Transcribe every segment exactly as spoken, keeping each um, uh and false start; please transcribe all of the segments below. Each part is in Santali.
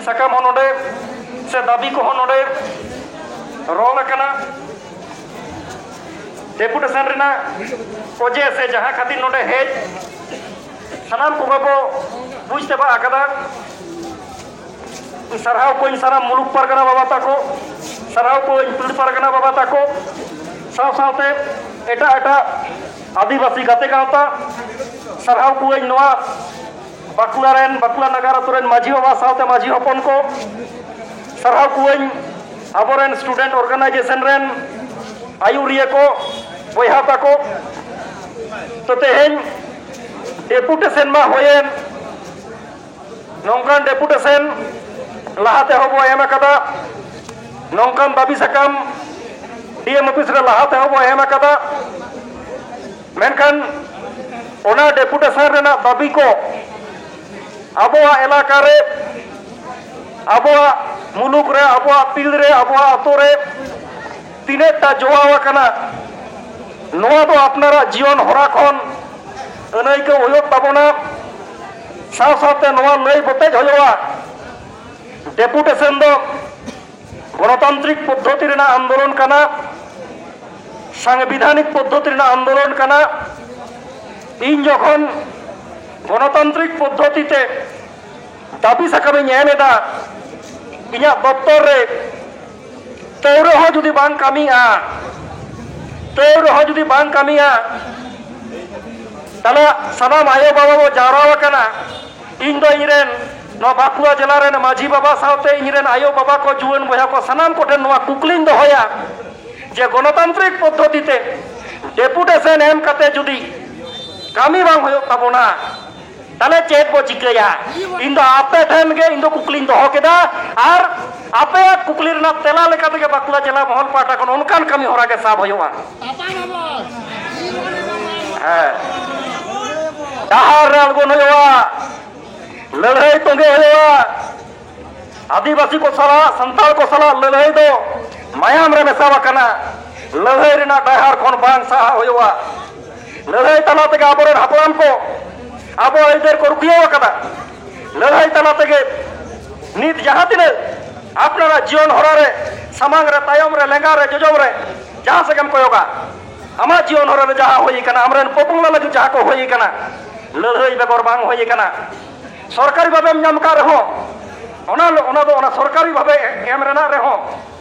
ᱥᱟᱠᱟᱢ ᱦᱚᱸ ᱱᱚᱰᱮ ᱥᱮ ᱫᱟᱹᱵᱤ ᱠᱚᱦᱚᱸ ᱱᱚᱰᱮ ᱨᱚᱲ ᱟᱠᱟᱱᱟ᱾ ᱰᱮᱯᱩᱴᱮᱥᱚᱱ ᱨᱮᱱᱟᱜ ᱚᱡᱮ ᱥᱮ ᱡᱟᱦᱟᱸ ᱠᱷᱟᱹᱛᱤᱨ ᱱᱚᱰᱮ ᱦᱮᱡ ᱥᱟᱱᱟᱢ ᱠᱚᱜᱮ ᱵᱚ ᱵᱩᱡᱽ ᱪᱟᱵᱟ ᱟᱠᱟᱫᱟ᱾ ᱥᱟᱨᱦᱟᱣ ᱠᱚᱣᱟᱧ ᱥᱟᱱᱟᱢ ᱢᱩᱞᱩᱠ ᱯᱟᱨᱜᱟᱱᱟ ᱵᱟᱵᱟ ᱛᱟᱠᱚ, ᱥᱟᱨᱦᱟᱣ ᱠᱚᱣᱟᱧ ᱯᱤᱲ ᱯᱟᱨᱜᱟᱱᱟ ᱵᱟᱵᱟ ᱛᱟᱠᱚ, ᱥᱟᱶ ᱥᱟᱶᱛᱮ ᱮᱴᱟᱜ ᱮᱴᱟᱜ ᱟᱹᱫᱤᱵᱟᱹᱥᱤ ᱜᱟᱛᱮ ᱜᱟᱶᱛᱟ, ᱥᱟᱨᱦᱟᱣ ᱠᱚᱣᱟᱧ ᱱᱚᱣᱟ ᱵᱟᱸᱠᱩᱲᱟ ᱨᱮᱱ, ᱵᱟᱸᱠᱩᱲᱟ ᱱᱟᱜᱟᱨ ᱟᱛᱳ ᱨᱮᱱ ᱢᱟᱹᱡᱷᱤ ᱵᱟᱵᱟ ᱥᱟᱶᱛᱮ ᱢᱟᱹᱡᱷᱤ ᱦᱚᱯᱚᱱ ᱠᱚ, ᱥᱟᱨᱦᱟᱣ ᱠᱚᱣᱟᱧ ᱟᱵᱚᱨᱮᱱ ᱥᱴᱩᱰᱮᱱᱴ ᱚᱨᱜᱟᱱᱟᱭᱡᱮᱥᱚᱱ ᱨᱮᱱ ᱟᱹᱭᱩᱨᱤᱭᱟᱹ ᱠᱚ, ᱵᱚᱭᱦᱟ ᱛᱟᱠᱚ᱾ ᱛᱚ, ᱛᱮᱦᱮᱧ ᱰᱮᱯᱩᱴᱮᱥᱚᱱ ᱢᱟ ᱦᱩᱭᱮᱱ, ᱱᱚᱝᱠᱟᱱ ᱰᱮᱯᱩᱴᱮᱥᱚᱱ ᱞᱟᱦᱟ ᱛᱮᱦᱚᱸ ᱵᱚ ᱮᱢ ᱟᱠᱟᱫᱟ, ᱱᱚᱝᱠᱟᱱ ᱫᱟᱹᱵᱤ ᱥᱟᱠᱟᱢ ᱰᱤ ᱮᱢ ᱚᱯᱷᱤᱥ ᱨᱮ ᱞᱟᱦᱟ ᱛᱮᱦᱚᱸ ᱵᱚ ᱮᱢ ᱟᱠᱟᱫᱟ᱾ ᱢᱮᱱᱠᱷᱟᱱ ᱚᱱᱟ ᱰᱮᱯᱩᱴᱮᱥᱚᱱ ᱨᱮᱱᱟᱜ ᱫᱟᱹᱵᱤ ᱠᱚ ᱟᱵᱚᱣᱟᱜ ᱮᱞᱟᱠᱟ ᱨᱮ, ᱟᱵᱚᱣᱟᱜ ᱢᱩᱞᱩᱠ ᱨᱮ, ᱟᱵᱚᱣᱟᱜ ᱯᱤᱲ ᱨᱮ, ᱟᱵᱚᱣᱟᱜ ᱟᱛᱳ ᱨᱮ ᱛᱤᱱᱟᱹᱜ ᱴᱟ ᱡᱚᱣᱟᱣ ᱟᱠᱟᱱᱟ, ᱱᱚᱣᱟ ᱫᱚ ᱟᱯᱱᱟᱨᱟᱜ ᱡᱤᱭᱚᱱ ᱦᱚᱨᱟ ᱠᱷᱚᱱ ᱟᱹᱱᱟᱹᱭᱠᱟᱹᱣ ᱦᱩᱭᱩᱜ ᱛᱟᱵᱚᱱᱟ᱾ ᱥᱟᱶ ᱥᱟᱶᱛᱮ ᱱᱚᱣᱟ ᱞᱟᱹᱭ ᱵᱚᱛᱮᱡ ᱦᱩᱭᱩᱜᱼᱟ, ᱰᱮᱯᱩᱴᱮᱥᱚᱱ ᱫᱚ ᱜᱚᱱᱚᱛᱟᱱᱛᱨᱤᱠ ᱯᱚᱫᱽᱫᱷᱚᱛᱤ ᱨᱮᱱᱟᱜ ᱟᱱᱫᱳᱞᱚᱱ ᱠᱟᱱᱟ, ᱥᱟᱝᱵᱤᱫᱷᱟᱱᱤᱠ ᱯᱚᱫᱽᱫᱷᱚᱛᱤ ᱨᱮᱱᱟᱜ ᱟᱱᱫᱳᱞᱚᱱ ᱠᱟᱱᱟ᱾ ᱤᱧ ᱡᱚᱠᱷᱚᱱ ᱜᱚᱱᱚᱛᱟᱱᱛᱨᱤᱠ ᱯᱚᱫᱽᱫᱷᱚᱛᱤ ᱛᱮ ᱫᱟᱹᱵᱤ ᱥᱟᱠᱟᱢ ᱤᱧ ᱮᱢ ᱮᱫᱟ ᱤᱧᱟᱹᱜ ᱫᱚᱯᱛᱚᱨ ᱨᱮ, ᱛᱟᱹᱣ ᱨᱮᱦᱚᱸ ᱡᱩᱫᱤ ᱵᱟᱝ ᱠᱟᱹᱢᱤᱜᱼᱟ, ᱛᱟᱹᱣ ᱨᱮᱦᱚᱸ ᱡᱩᱫᱤ ᱵᱟᱝ ᱠᱟᱹᱢᱤᱜᱼᱟ, ᱛᱟᱦᱞᱮ ᱥᱟᱱᱟᱢ ᱟᱭᱳ ᱵᱟᱵᱟ ᱵᱚ ᱡᱟᱣᱨᱟ ᱟᱠᱟᱱᱟ᱾ ᱤᱧ ᱫᱚ ᱤᱧ ᱨᱮᱱ ᱱᱚᱣᱟ ᱵᱟᱸᱠᱩᱲᱟ ᱡᱮᱞᱟ ᱨᱮᱱ ᱢᱟᱹᱡᱷᱤ ᱵᱟᱵᱟ ᱥᱟᱶᱛᱮ ᱤᱧ ᱨᱮᱱ ᱟᱭᱳ ᱵᱟᱵᱟ ᱠᱚ, ᱡᱩᱣᱟᱹᱱ ᱵᱚᱭᱦᱟ ᱠᱚ, ᱥᱟᱱᱟᱢ ᱠᱚᱴᱷᱮᱱ ᱱᱚᱣᱟ ᱠᱩᱠᱞᱤᱧ ᱫᱚᱦᱚᱭᱟ ᱡᱮ ᱜᱚᱱᱚᱛᱟᱱᱛᱨᱤᱠ ᱯᱚᱫᱽᱫᱷᱚᱛᱤ ᱛᱮ ᱰᱮᱯᱩᱴᱮᱥᱚᱱ ᱮᱢ ᱠᱟᱛᱮ ᱡᱩᱫᱤ ᱠᱟᱹᱢᱤ ᱵᱟᱝ ᱦᱩᱭᱩᱜ ᱛᱟᱵᱚᱱᱟ, ᱛᱟᱦᱞᱮ ᱪᱮᱫ ᱵᱚ ᱪᱤᱠᱟᱹᱭᱟ? ᱤᱧ ᱫᱚ ᱟᱯᱮ ᱴᱷᱮᱱ ᱜᱮ ᱤᱧ ᱫᱚ ᱠᱩᱠᱞᱤᱧ ᱫᱚᱦᱚ ᱠᱮᱫᱟ, ᱟᱨ ᱟᱯᱮᱭᱟᱜ ᱠᱩᱠᱞᱤ ᱨᱮᱱᱟᱜ ᱛᱮᱞᱟ ᱞᱮᱠᱟ ᱛᱮᱜᱮ ᱵᱟᱸᱠᱩᱲᱟ ᱡᱮᱞᱟ ᱢᱚᱦᱚᱞ ᱯᱟᱦᱴᱟ ᱠᱷᱚᱱ ᱚᱱᱠᱟᱱ ᱠᱟᱹᱢᱤ ᱦᱚᱨᱟ ᱜᱮ ᱥᱟᱵ ᱦᱩᱭᱩᱜᱼᱟ᱾ ᱦᱮᱸ, ᱰᱟᱦᱟᱨ ᱨᱮ ᱟᱬᱜᱚᱱ ᱦᱩᱭᱩᱜᱼᱟ, ᱞᱟᱹᱲᱦᱟᱹᱭ ᱛᱚᱸᱜᱮ ᱦᱩᱭᱩᱜᱼᱟ᱾ ᱟᱹᱫᱤᱵᱟᱹᱥᱤ ᱠᱚ ᱥᱟᱞᱟᱜ, ᱥᱟᱱᱛᱟᱲ ᱠᱚ ᱥᱟᱞᱟᱜ ᱞᱟᱹᱲᱦᱟᱹᱭ ᱫᱚ ᱢᱟᱭᱟᱢ ᱨᱮ ᱢᱮᱥᱟ ᱟᱠᱟᱱᱟ᱾ ᱞᱟᱹᱲᱦᱟᱹᱭ ᱨᱮᱱᱟᱜ ᱰᱟᱦᱟᱨ ᱠᱷᱚᱱ ᱵᱟᱝ ᱥᱟᱦᱟ ᱦᱩᱭᱩᱜᱼᱟ᱾ ᱞᱟᱹᱲᱦᱟᱹᱭ ᱛᱟᱞᱟ ᱛᱮᱜᱮ ᱟᱵᱚᱨᱮᱱ ᱦᱟᱯᱲᱟᱢ ᱠᱚ ᱟᱵᱚ ᱟᱹᱭᱫᱟᱹᱨ ᱠᱚ ᱨᱩᱠᱷᱤᱭᱟᱹᱣ ᱟᱠᱟᱫᱟ᱾ ᱞᱟᱹᱲᱦᱟᱹᱭ ᱛᱟᱞᱟ ᱛᱮᱜᱮ ᱱᱤᱛ ᱡᱟᱦᱟᱸ ᱛᱤᱱᱟᱹᱜ ᱟᱯᱱᱟᱨᱟᱜ ᱡᱤᱭᱚᱱ ᱦᱚᱨᱟ ᱨᱮ, ᱥᱟᱢᱟᱝ ᱨᱮ, ᱛᱟᱭᱚᱢ ᱨᱮ, ᱞᱮᱸᱜᱟ ᱨᱮ, ᱡᱚᱡᱚᱢ ᱨᱮ, ᱡᱟᱦᱟᱸ ᱥᱮᱫ ᱜᱮᱢ ᱠᱚᱭᱚᱜᱟ, ᱟᱢᱟᱜ ᱡᱤᱭᱚᱱ ᱦᱚᱨᱟ ᱨᱮ ᱡᱟᱦᱟᱸ ᱦᱩᱭ ᱟᱠᱟᱱᱟ, ᱟᱢᱨᱮᱱ ᱯᱚᱯᱚᱝᱲᱟ ᱞᱟᱹᱜᱤᱫ ᱡᱟᱦᱟᱸ ᱠᱚ ᱦᱩᱭ ᱟᱠᱟᱱᱟ, ᱞᱟᱹᱲᱦᱟᱹᱭ ᱵᱮᱜᱚᱨ ᱵᱟᱝ ᱦᱩᱭ ᱟᱠᱟᱱᱟ᱾ ᱥᱚᱨᱠᱟᱨᱤ ᱵᱷᱟᱵᱮᱢ ᱧᱟᱢ ᱟᱠᱟᱫ ᱨᱮᱦᱚᱸ, ᱚᱱᱟ, ᱚᱱᱟ ᱫᱚ ᱚᱱᱟ ᱥᱚᱨᱠᱟᱨᱤ ᱵᱷᱟᱵᱮ ᱮᱢ ᱨᱮᱱᱟᱜ ᱨᱮᱦᱚᱸ,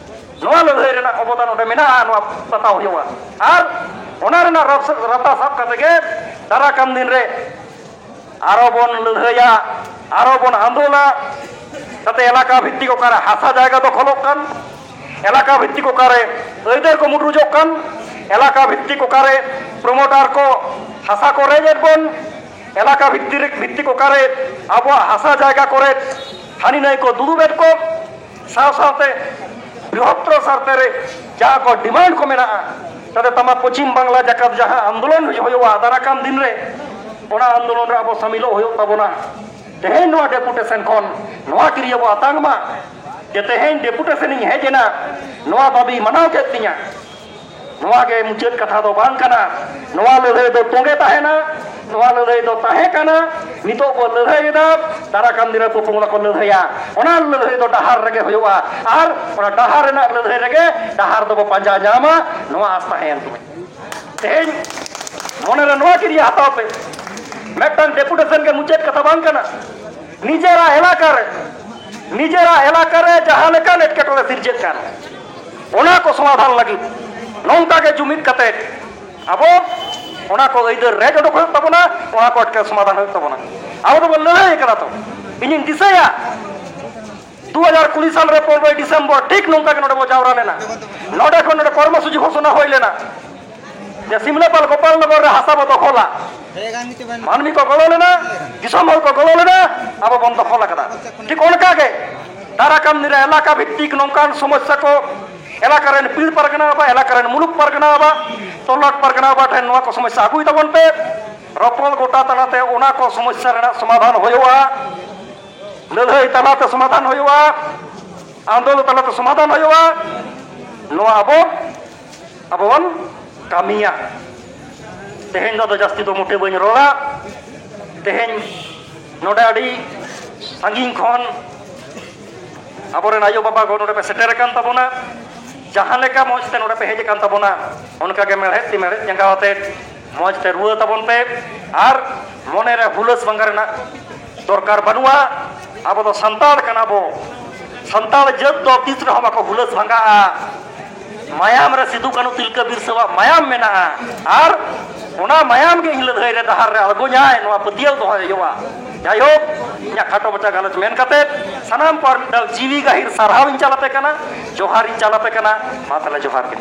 ᱱᱚᱣᱟ ᱞᱟᱹᱲᱦᱟᱹᱭ ᱨᱮᱱᱟᱜ ᱚᱵᱚᱫᱟᱱ ᱚᱸᱰᱮ ᱢᱮᱱᱟᱜᱼᱟ, ᱱᱚᱣᱟ ᱵᱟᱛᱟᱣ ᱦᱩᱭᱩᱜᱼᱟ᱾ ᱟᱨ ᱚᱱᱟ ᱨᱮᱱᱟᱜ ᱨᱟᱥ-, ᱨᱟᱛᱟ ᱥᱟᱵ ᱠᱟᱛᱮ ᱜᱮ ᱫᱟᱨᱟ ᱠᱟᱱ ᱫᱤᱱ ᱨᱮ ᱟᱨᱚ ᱵᱚᱱ ᱞᱟᱹᱲᱦᱟᱹᱭᱟ, ᱟᱨᱚ ᱵᱚᱱ ᱟᱱᱫᱳᱞᱟ, ᱡᱟᱛᱮ ᱮᱞᱟᱠᱟ ᱵᱷᱤᱛᱛᱤᱠ ᱚᱠᱟᱨᱮ ᱦᱟᱥᱟ ᱡᱟᱭᱜᱟ ᱫᱚᱠᱷᱚᱞᱚᱜ ᱠᱟᱱ, ᱮᱞᱟᱠᱟ ᱵᱷᱤᱛᱛᱤᱠ ᱚᱠᱟᱨᱮ ᱟᱹᱭᱫᱟᱹᱨ ᱠᱚ ᱢᱩᱰᱨᱩᱡᱚᱜ ᱠᱟᱱ, ᱮᱞᱟᱠᱟ ᱵᱷᱤᱛᱛᱤᱠ ᱚᱠᱟᱨᱮ ᱯᱨᱚᱢᱳᱴᱟᱨ ᱠᱚ ᱦᱟᱥᱟ ᱠᱚ ᱨᱮᱡ ᱮᱫ ᱵᱚᱱ, ᱮᱞᱟᱠᱟ ᱵᱷᱤᱛᱛᱤᱠ, ᱵᱷᱤᱛᱛᱤᱠ ᱚᱠᱟᱨᱮ ᱟᱵᱚᱣᱟᱜ ᱦᱟᱥᱟ ᱡᱟᱭᱜᱟ ᱠᱚᱨᱮ ᱦᱟᱹᱱᱤ ᱱᱟᱹᱭ ᱠᱚ ᱫᱩᱲᱩᱵ ᱮᱫ ᱠᱚ, ᱥᱟᱶ ᱥᱟᱶᱛᱮ ᱵᱨᱤᱦᱚᱛᱛᱚᱨ ᱥᱟᱨᱛᱷᱮ ᱨᱮ ᱡᱟᱦᱟᱸ ᱠᱚ ᱰᱤᱢᱟᱱᱰ ᱠᱚ ᱢᱮᱱᱟᱜᱼᱟ, ᱛᱟᱦᱞᱮ ᱛᱟᱢᱟ ᱯᱚᱪᱷᱤᱢ ᱵᱟᱝᱞᱟ ᱡᱟᱠᱟᱛ ᱡᱟᱦᱟᱸ ᱟᱱᱫᱳᱞᱚᱱ ᱦᱩᱭᱩᱜᱼᱟ ᱫᱟᱨᱟ ᱠᱟᱱ ᱫᱤᱱ ᱨᱮ, ᱚᱱᱟ ᱟᱱᱫᱳᱞᱚᱱ ᱨᱮ ᱟᱵᱚ ᱥᱟᱢᱤᱞᱚᱜ ᱦᱩᱭᱩᱜ ᱛᱟᱵᱚᱱᱟ᱾ ᱛᱮᱦᱮᱧ ᱱᱚᱣᱟ ᱰᱮᱯᱩᱴᱮᱥᱚᱱ ᱠᱷᱚᱱ ᱱᱚᱣᱟ ᱠᱤᱨᱭᱟᱹ ᱵᱚ ᱟᱛᱟᱝ ᱢᱟ ᱡᱮ ᱛᱮᱦᱮᱧ ᱰᱮᱯᱩᱴᱮᱥᱚᱱ ᱤᱧ ᱦᱮᱡ ᱮᱱᱟ, ᱱᱚᱣᱟ ᱫᱟᱹᱵᱤ ᱢᱟᱱᱟᱣ ᱠᱮᱫ ᱛᱤᱧᱟ᱾ ᱱᱚᱣᱟ ᱜᱮ ᱢᱩᱪᱟᱹᱫ ᱠᱟᱛᱷᱟ ᱫᱚ ᱵᱟᱝ ᱠᱟᱱᱟ᱾ ᱱᱚᱣᱟ ᱞᱟᱹᱲᱦᱟᱹᱭ ᱫᱚ ᱛᱚᱸᱜᱮ ᱛᱟᱦᱮᱱᱟ, ᱱᱚᱣᱟ ᱞᱟᱹᱲᱦᱟᱹᱭ ᱫᱚ ᱛᱟᱦᱮᱸ ᱠᱟᱱᱟ, ᱱᱤᱛᱚᱜ ᱵᱚ ᱞᱟᱹᱲᱦᱟᱹᱭ ᱮᱫᱟ, ᱫᱟᱨᱟ ᱠᱟᱱ ᱫᱤᱱ ᱨᱮ ᱯᱚᱯᱚᱝᱲᱟ ᱠᱚ ᱞᱟᱹᱲᱦᱟᱹᱭᱟ᱾ ᱚᱱᱟ ᱞᱟᱹᱲᱦᱟᱹᱭ ᱫᱚ ᱰᱟᱦᱟᱨ ᱨᱮᱜᱮ ᱦᱩᱭᱩᱜᱼᱟ, ᱟᱨ ᱚᱱᱟ ᱰᱟᱦᱟᱨ ᱨᱮᱱᱟᱜ ᱞᱟᱹᱲᱦᱟᱹᱭ ᱨᱮᱜᱮ ᱰᱟᱦᱟᱨ ᱫᱚᱵᱚ ᱯᱟᱸᱡᱟ ᱧᱟᱢᱟ, ᱱᱚᱣᱟ ᱟᱥ ᱛᱟᱦᱮᱸᱭᱮᱱ ᱛᱤᱧᱟ᱾ ᱛᱮᱦᱮᱧ ᱢᱚᱱᱮᱨᱮ ᱱᱚᱣᱟ ᱠᱤᱨᱤᱭᱟᱹ ᱦᱟᱛᱟᱣ ᱯᱮ, ᱢᱤᱫᱴᱟᱝ ᱰᱮᱯᱩᱴᱮᱥᱚᱱ ᱜᱮ ᱢᱩᱪᱟᱹᱫ ᱠᱟᱛᱷᱟ ᱵᱟᱝ ᱠᱟᱱᱟ᱾ ᱱᱤᱡᱮᱨᱟᱜ ᱮᱞᱟᱠᱟ ᱨᱮ, ᱱᱤᱡᱮᱨᱟᱜ ᱮᱞᱟᱠᱟ ᱨᱮ ᱡᱟᱦᱟᱸ ᱞᱮᱠᱟᱱ ᱮᱴᱠᱮᱴᱚᱬᱮ ᱥᱤᱨᱡᱟᱹᱜ ᱠᱟᱱ, ᱚᱱᱟ ᱠᱚ ᱥᱚᱢᱟᱫᱷᱟᱱ ᱞᱟᱹᱜᱤᱫ ᱱᱚᱝᱠᱟ ᱜᱮ ᱡᱩᱢᱤᱫ ᱠᱟᱛᱮ ᱟᱵᱚ ᱚᱱᱟ ᱠᱚ ᱟᱹᱭᱫᱟᱹᱨ ᱨᱮᱡ ᱚᱰᱚᱠ ᱦᱩᱭᱩᱜ ᱛᱟᱵᱚᱱᱟ, ᱚᱱᱟ ᱠᱚ ᱮᱴᱠᱮ ᱥᱚᱢᱟᱫᱷᱟᱱ ᱦᱩᱭᱩᱜ ᱛᱟᱵᱚᱱᱟ᱾ ᱟᱵᱚ ᱫᱚᱵᱚᱱ ᱞᱟᱹᱲᱦᱟᱹᱭ ᱠᱟᱱᱟ ᱛᱚ᱾ ᱤᱧᱤᱧ ᱫᱤᱥᱟᱹᱭᱟ, ᱫᱩ ᱦᱟᱡᱟᱨ ᱠᱩᱲᱤ ᱥᱟᱞ ᱨᱮ ᱯᱚᱱᱨᱚᱭ ᱰᱤᱥᱮᱢᱵᱚᱨ ᱴᱷᱤᱠ ᱱᱚᱝᱠᱟ ᱜᱮ ᱱᱚᱰᱮ ᱵᱚ ᱡᱟᱣᱨᱟ ᱞᱮᱱᱟ᱾ ᱱᱚᱰᱮ ᱠᱷᱚᱱ ᱱᱚᱰᱮ ᱠᱚᱨᱢᱚᱥᱩᱪᱤ ᱜᱷᱳᱥᱚᱱᱟ ᱦᱩᱭ ᱞᱮᱱᱟ ᱡᱮ ᱥᱤᱢᱞᱟᱯᱟᱞ ᱜᱳᱯᱟᱞᱱᱚᱜᱚᱨ ᱨᱮ ᱦᱟᱥᱟ ᱵᱚ ᱫᱚᱠᱷᱚᱞᱟ᱾ ᱢᱟᱹᱱᱢᱤ ᱠᱚ ᱜᱚᱲᱚ ᱞᱮᱱᱟ, ᱫᱤᱥᱚᱢ ᱦᱚᱲ ᱠᱚ ᱜᱚᱲᱚ ᱞᱮᱱᱟ, ᱟᱵᱚ ᱵᱚᱱ ᱫᱚᱠᱷᱚᱞ ᱟᱠᱟᱫᱟ᱾ ᱴᱷᱤᱠ ᱚᱱᱠᱟ ᱜᱮ ᱫᱟᱨᱟ ᱠᱟᱱ ᱫᱤᱱ ᱨᱮ ᱮᱞᱟᱠᱟ ᱵᱷᱤᱛᱛᱤᱠ ᱱᱚᱝᱠᱟᱱ ᱥᱚᱢᱚᱥᱥᱟ ᱠᱚ, ᱮᱞᱟᱠᱟ ᱨᱮᱱ ᱯᱤᱲ ᱯᱟᱨᱜᱟᱱᱟ ᱵᱟᱵᱟ, ᱮᱞᱟᱠᱟ ᱨᱮᱱ ᱢᱩᱞᱩᱠ ᱯᱟᱨᱜᱟᱱᱟ ᱵᱟᱵᱟ, ᱛᱚᱞᱟᱴ ᱯᱟᱨᱜᱟᱱᱟ ᱵᱟᱵᱟ ᱴᱷᱮᱱ ᱱᱚᱣᱟ ᱠᱚ ᱥᱚᱢᱚᱥᱥᱟ ᱟᱹᱜᱩᱭ ᱛᱟᱵᱚᱱ ᱯᱮ᱾ ᱨᱚᱯᱚᱲ ᱜᱚᱴᱟ ᱛᱟᱞᱟᱛᱮ ᱚᱱᱟ ᱠᱚ ᱥᱚᱢᱚᱥᱥᱟ ᱨᱮᱱᱟᱜ ᱥᱚᱢᱟᱫᱷᱟᱱ ᱦᱩᱭᱩᱜᱼᱟ, ᱞᱟᱹᱲᱦᱟᱹᱭ ᱛᱟᱞᱟᱛᱮ ᱥᱚᱢᱟᱫᱷᱟᱱ ᱦᱩᱭᱩᱜᱼᱟ, ᱟᱱᱫᱳᱞᱚᱱ ᱛᱟᱞᱟᱛᱮ ᱥᱚᱢᱟᱫᱷᱟᱱ ᱦᱩᱭᱩᱜᱼᱟ᱾ ᱱᱚᱣᱟ ᱟᱵᱚ, ᱟᱵᱚ ᱵᱚᱱ ᱠᱟᱹᱢᱤᱭᱟ᱾ ᱛᱮᱦᱮᱧ ᱫᱚ ᱟᱫᱚ ᱡᱟᱹᱥᱛᱤ ᱫᱚ ᱢᱚᱴᱮ ᱵᱟᱹᱧ ᱨᱚᱲᱟ᱾ ᱛᱮᱦᱮᱧ ᱱᱚᱰᱮ ᱟᱹᱰᱤ ᱥᱟᱺᱜᱤᱧ ᱠᱷᱚᱱ ᱟᱵᱚᱨᱮᱱ ᱟᱭᱳ ᱵᱟᱵᱟ ᱠᱚ ᱱᱚᱰᱮ ᱯᱮ ᱥᱮᱴᱮᱨ ᱟᱠᱟᱱ ᱛᱟᱵᱚᱱᱟ, ᱡᱟᱦᱟᱸ ᱞᱮᱠᱟ ᱢᱚᱡᱽ ᱛᱮ ᱱᱚᱰᱮ ᱯᱮ ᱦᱮᱡ ᱟᱠᱟᱱ ᱛᱟᱵᱚᱱᱟ, ᱚᱱᱠᱟ ᱜᱮ ᱢᱮᱲᱦᱮᱫ ᱛᱤ ᱢᱮᱲᱦᱮᱫ ᱡᱟᱸᱜᱟ ᱟᱛᱮ ᱢᱚᱡᱽ ᱛᱮ ᱨᱩᱣᱟᱹ ᱛᱟᱵᱚᱱ ᱯᱮ᱾ ᱟᱨ ᱢᱚᱱᱮ ᱨᱮ ᱦᱩᱞᱟᱹᱥ ᱵᱷᱟᱸᱜᱟ ᱨᱮᱱᱟᱜ ᱫᱚᱨᱠᱟᱨ ᱵᱟᱹᱱᱩᱜᱼᱟ᱾ ᱟᱵᱚ ᱫᱚ ᱥᱟᱱᱛᱟᱲ ᱠᱟᱱᱟ ᱵᱚ, ᱥᱟᱱᱛᱟᱲ ᱡᱟᱹᱛ ᱫᱚ ᱛᱤᱥ ᱨᱮᱦᱚᱸ ᱵᱟᱠᱚ ᱦᱩᱞᱟᱹᱥ ᱵᱷᱟᱸᱜᱟᱜᱼᱟ᱾ ᱢᱟᱭᱟᱢ ᱨᱮ ᱥᱤᱫᱩ ᱠᱟᱹᱱᱩ ᱛᱤᱞᱠᱟᱹ ᱵᱤᱨᱥᱟᱹᱣᱟᱜ ᱢᱟᱭᱟᱢ ᱢᱮᱱᱟᱜᱼᱟ, ᱟᱨ ᱚᱱᱟ ᱢᱟᱭᱟᱢ ᱜᱮ ᱤᱧ ᱞᱟᱹᱲᱦᱟᱹᱭ ᱨᱮ ᱰᱟᱦᱟᱨ ᱨᱮ ᱟᱬᱜᱚᱧᱟᱭ, ᱱᱚᱣᱟ ᱯᱟᱹᱛᱭᱟᱹᱣ ᱫᱚᱦᱚᱭ ᱦᱩᱭᱩᱜᱼᱟ᱾ ᱡᱟᱭᱦᱳᱠ, ᱤᱧᱟᱹᱜ ᱠᱷᱟᱴᱚ ᱢᱟᱪᱷᱟ ᱜᱟᱞᱚᱪ ᱢᱮᱱ ᱠᱟᱛᱮ ᱥᱟᱱᱟᱢ ᱠᱚ ᱟᱨ ᱢᱤᱫ ᱫᱷᱟᱣ ᱡᱤᱣᱤ ᱜᱟᱹᱦᱤᱨ ᱥᱟᱨᱦᱟᱣ ᱤᱧ ᱪᱟᱞ ᱟᱯᱮ ᱠᱟᱱᱟ, ᱡᱚᱦᱟᱨ ᱤᱧ ᱪᱟᱞ ᱟᱯᱮ ᱠᱟᱱᱟ᱾ ᱢᱟ ᱛᱟᱦᱞᱮ ᱡᱚᱦᱟᱨ ᱜᱮ᱾